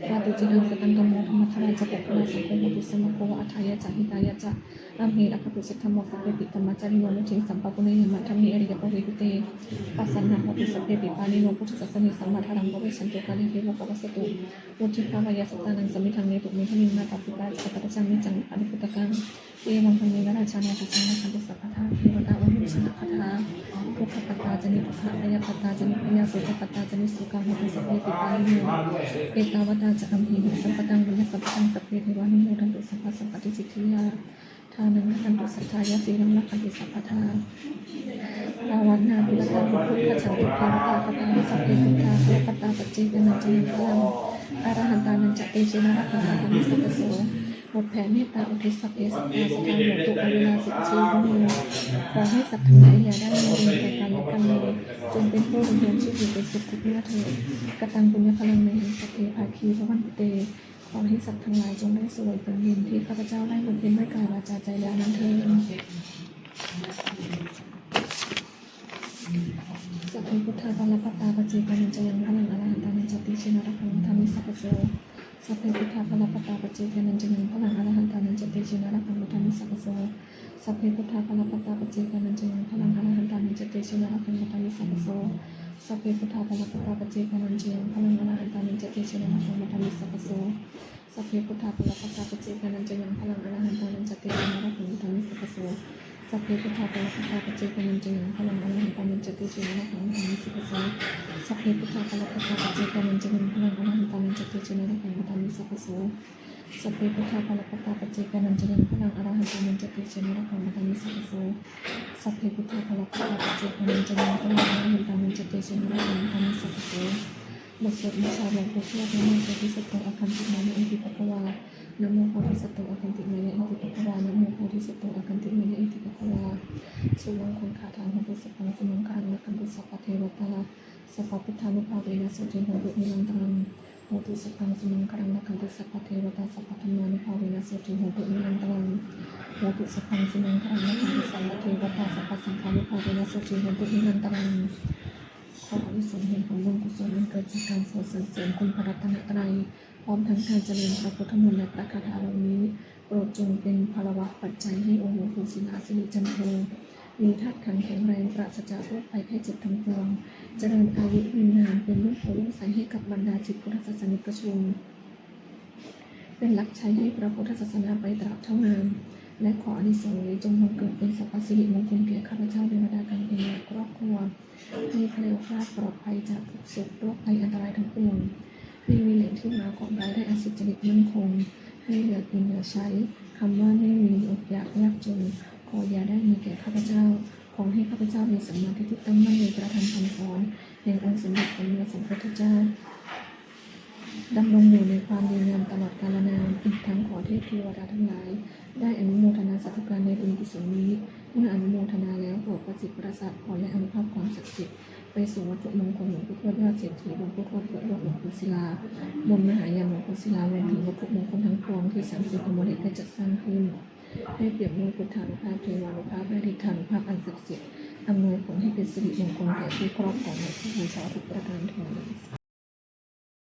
Ṭhātu ciraṃ sataṃ dhammo, dhammaddharā ca puggalā, saṅgho hotu samaggo va, atthāya ca hitāya ca. Amhe rakkhatu saddhammo, sabbepi dhammacārino, vuḍḍhiṃ sampāpuṇeyyāma, dhamme ariyappavedite. Pasannā hontu sabbepi, pāṇino buddhasāsane, sammā dhāraṃ pavecchanto, kāle devo pavassatu, vuḍḍhibhāvāya sattānaṃ, samiddhaṃ netu medaniṃ. Mātā pitā ca atrajaṃ, niccaṃ brūhaputtakaṃ, evaṃ dhammena rājāno, pajaṃ rakkhantu sabbadā. Devatāuyyojanagāthā. Dukkhappattā ca niddukkhā, bhayappattā ca nibbhayā, sokappattā ca nissokā, hontu sabbepi pāṇino. Ettāvatā ca amhehi, sambhataṃ puññasampadaṃ, sabbe devānumodantu, sabbasampattisiddhiyā. Dānaṃ dadantu saddhāya, sīlaṃ rakkhantu sabbadā, bhāvanābhiratā hontu, gacchantu devatāgatā. Sabbe buddhā balappattā, paccekānañca yaṃ balaṃ, arahantānañca tejena, rakkhaṃ bandhāmi sabbaso. บทแผ่เมตตาอุทิศ Sabbe sattā sadā hontu, averā sukhajīvino. ขอให้สัตว์ทั้งหลายอย่าได้มีเวรแก่กันและกันเลย จงเป็นผู้ดำรงชีพอยู่เป็นสุขทุกเมื่อเถิด Kataṃ puññaphalaṃ mayhaṃ, sabbe bhāgī bhavantu te. ขอให้สัตว์ทั้งหลายจงได้เสวยผลบุญที่ข้าพเจ้าได้บำเพ็ญด้วยกายวาจาใจแล้วนั้นเทอญ Sabbe buddhā balappattā, paccekānañca yaṃ balaṃ, arahantānañca tejena, rakkhaṃ bandhāmi sabbaso. Sabbe buddhā balappattā, paccekānañca yaṃ balaṃ, arahantānañca tejena, rakkhaṃ bandhāmi sabbaso. Sabbe buddhā balappattā, paccekānañca yaṃ balaṃ, arahantānañca tejena, rakkhaṃ bandhāmi sabbaso. Sabbe buddhā balappattā, paccekānañca yaṃ balaṃ, arahantānañca tejena, rakkhaṃ bandhāmi sabbaso. Sabbe buddhā balappattā, paccekānañca yaṃ balaṃ, arahantānañca tejena, rakkhaṃ bandhāmi sabbaso. Sabbe buddhā balappattā, paccekānañca yaṃ balaṃ, arahantānañca tejena, rakkhaṃ bandhāmi sabbaso. Sabbe buddhā balappattā, paccekānañca yaṃ balaṃ, arahantānañca tejena, rakkhaṃ bandhāmi sabbaso. Sabbe buddhā balappattā, paccekānañca yaṃ balaṃ, arahantānañca tejena, rakkhaṃ bandhāmi sabbaso. Sabbe buddhā balappattā paccekānañca yaṃ balaṃ arahantānañca tejena rakkhaṃ bandhāmi sabbaso. บทสวดบูชาหลวงปู่ทวด Namo bodhisatto āgantimāya iti bhagavā. Namo bodhisatto āgantimāya iti bhagavā. Namo bodhisatto āgantimāya iti bhagavā. สุมังคลคาถา Hotu sabbaṃ sumaṅgalaṃ rakkhantu sabbadevatā. Sabbabuddhānubhāvena sotthī hontu nirantaraṃ. Hotu sabbaṃ sumaṅgalaṃ rakkhantu sabbadevatā. Sabbadhammānubhāvena sotthī hontu nirantaraṃ. Hotu sabbaṃ sumaṅgalaṃ rakkhantu sabbadevatā. Sabbasaṅghānubhāvena sotthī hontu nirantaraṃ. ขออานิสงส์แห่งผลบุญกุศลอันเกิดจากการสวดสรรเสริญคุณพระรัตนตรัย พร้อมทั้งการเจริญพระพุทธมนต์และพระคาถาเหล่านี้ โปรดจงเป็นพลวปัจจัยให้องค์หลวงปู่ศิลาสิริจันโท มีธาตุขันธ์แข็งแรง ปราศจากโรคภัยไข้เจ็บทั้งปวง เจริญอายุยืนนาน เป็นร่มโพธิ์ร่มไทรให้กับบรรดาศิษย์พุทธศาสนิกชน เป็นหลักชัยให้พระพุทธศาสนาไปตราบเท่านาน และขออานิสงส์นี้จงบังเกิดเป็นสัพพสิริมงคลแก่ข้าพเจ้าเทวดากันเองและครอบครัว ให้แคล้วคลาดปลอดภัยจากทุกข์โศกโรคภัยอันตรายทั้งปวง ให้มีแหล่งที่มาของรายได้อันสุจริตมั่นคง ให้เหลือกินเหลือใช้ คำว่าไม่มีอดอยากยากจน ขออย่าได้มีแก่ข้าพเจ้า ขอให้ข้าพเจ้ามีสัมมาทิฏฐิตั้งมั่นในพระธรรมคำสอน แห่งองค์สมเด็จสัมมาสัมพุทธเจ้า ดำรงอยู่ในความดีงามตลอดกาลนาน อีกทั้งขอเทพเทวดาทั้งหลาย ได้อนุโมทนาสาธุการในบุญกุศลนี้ เมื่ออนุโมทนาแล้ว โปรดประสิทธิ์ประสาทพรและอนุภาพความศักดิ์สิทธิ์ ไปสู่วัตถุมงคลหลวงปู่ทวดยอดเศรษฐี หลวงปู่ทวดเปิดโลกหลวงปู่ศิลา บนมหายันต์หลวงปู่ศิลา รวมถึงวัตถุมงคลทั้งปวงที่สามสิบองค์ได้จัดสร้างขึ้น ให้เปี่ยมด้วยพุทธานุภาพ เทวานุภาพ และฤทธานุภาพอันศักดิ์สิทธิ์ อำนวยผลให้เป็นสิริมงคลแก่ผู้ครอบครองและผู้บูชาทุกประการเทอญ